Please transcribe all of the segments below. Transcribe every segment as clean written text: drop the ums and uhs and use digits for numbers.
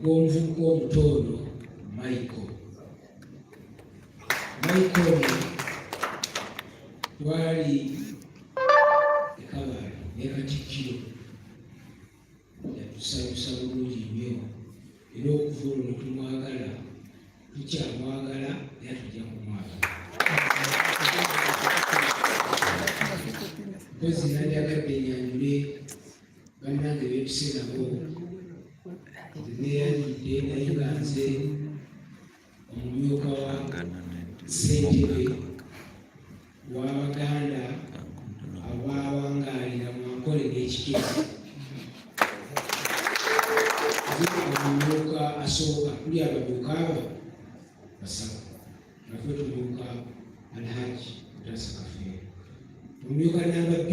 Gw'omuvubuka omuto ono Michael. Michael ono twali e Kabale ne Katikkiro yatusanyusa bulungi nnyo era okuva olwo ne tumwagala, tukyamwagala era tujja kumwagala. Mpozi nandyagadde nyanjule bannange beetuse nabo. Nze neeyanjudde naye nga nze omumyuka wa ssentebe w'Abaganda abawangaalira mu Ankole n'Ekikezi. Nze omumyuka asooka, tuli abamyuka abo basatu, nga ffe tumyuka Alhaji Mutaasa Kafeero. Omumyuka namba 2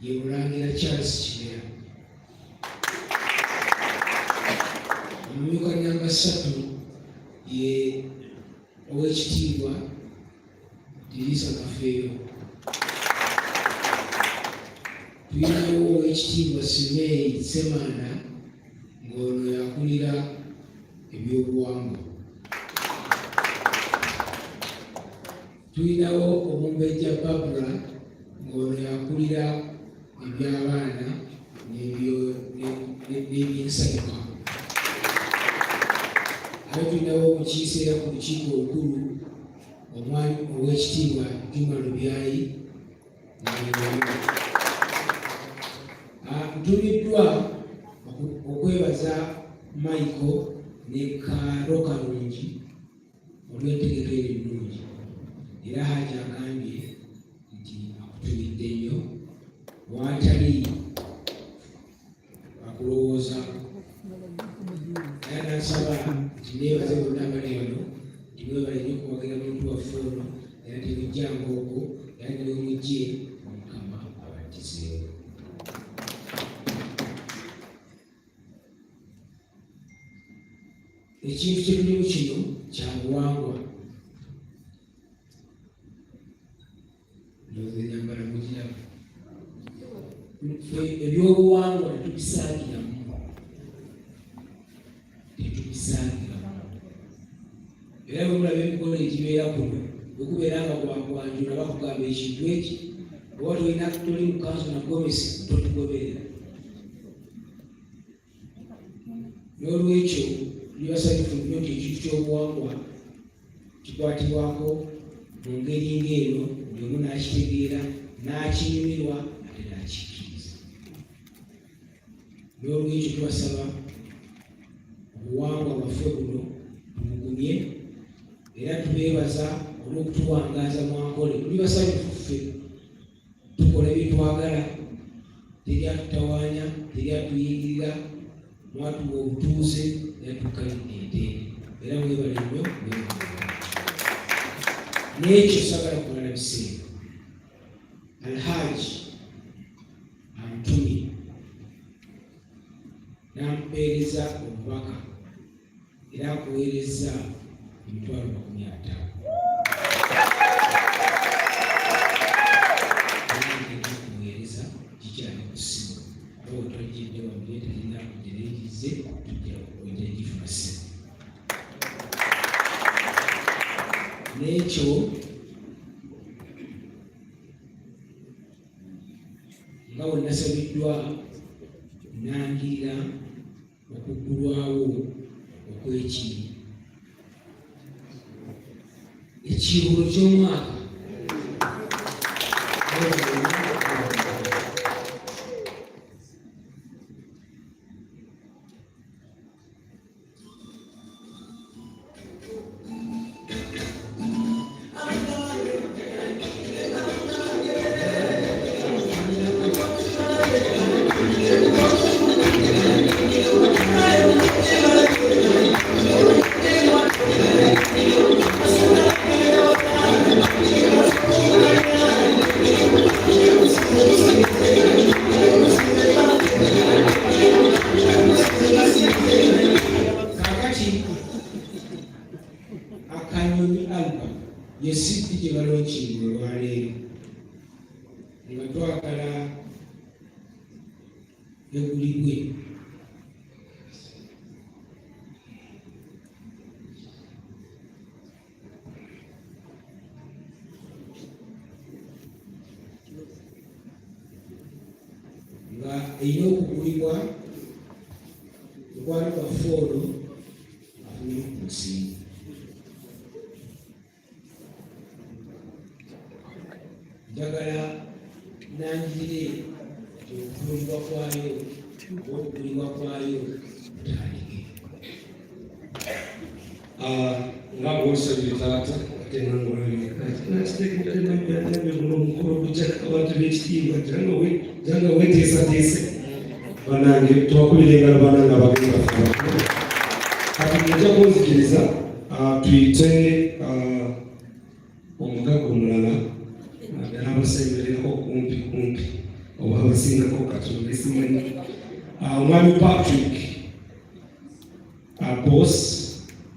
ye Mulangira Charles Kimera. Omumyuka namba 3 ye Oweekitiibwa Dirisa Kafeero. Tulinawo Oweekitiibwa Simeeyi Ssemanda ng'ono yakulira ebyobuwangwa. Tulinawo Omumbejja Barbara ng'ono yakulira eby'abaana n'ebyensanyuka. Ate tulinawo omukiise era ku lukiiko olukulu omwami Oweekitiibwa Juma Lubyayi. Ntumiddwa okwebaza Michael ne Kaaro Karungi olw'entegeka eno ennungi, era Haji agambye nti akutumidde nnyo waatali akulowooza, era n'asaba nti neebaze bonna abali wano nti mwebale nnyo okuwagira muntu waffe ono, era temujjanga okwo, era ne bwe mujje Omukama abaddizeewo. Ekintu kye tulimu kino kya buwangwa. Ndowooza ennyambala mugiraba. Ffe ebyobuwangwa tetubisaagiramu, tetubisaagiramu. Era bwe mulaba emikolo egibeera kuno, bwe kubeera nga gwakwanjula bakugamba ekintu eki, oba tolina toli mu kanzu na gomesi totugoberera. N'olwekyo tuli basanyufu nnyo nti ekintu ky'obuwangwa kikwatibwako mu ngeri ng'eno, buli omu n'akitegeera, n'akinyumirwa ate n'akikkiriza. N'olwekyo tubasaba obuwangwa bwaffe buno tubugumye, era tubeebaza olw'okutuwangaaza mu Ankole. Tuli basanyufu ffe, tukola bye twagala, teri atutawaanya, teri atuyingirira, mwatuwa obutuuze era tukkalidde entende, era mwebale nnyo, mwebale. N'ekyo sagala kumala biseera. Alhaji antumye n'ampeereza obubaka era akuweerezza emitwalo 50. Kuweereza kikyali ku ssimu, oba wetwajjidde wano ye terina gyereegize, tujja ojja gifuna ssimu. N'ekyo nga bwe nasabiddwa nangirira okuggulwawo okw'ekiri ekiibulo ky'omwaka. Kakati Akanyonyi album ye CD gye balonkinga olwaleero nga twagala egulibwe. Erina okugulibwa mukwano gwaffe ono afunemu ku nsimbi. Njagala nangirire nti okutundibwa kwayo n'okugulibwa kwayo kutandike. Nga bwosabye taata, ate nange olabye guno omukolo gujjako abantu b'ekitiibwa, janga weteesateese. Banange, tubakubira engalo. Banange, abagenyi baffe abakulu, kati mujja kunzikiriza tuyite omugagga omulala naddala abasembererako kumpi kumpi oba abasingako katono, simanyi, Omwami Patrick boss,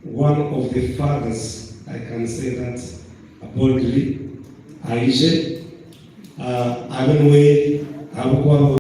one of the fathers, I can say that boldly, aije abe niwe abukwabo.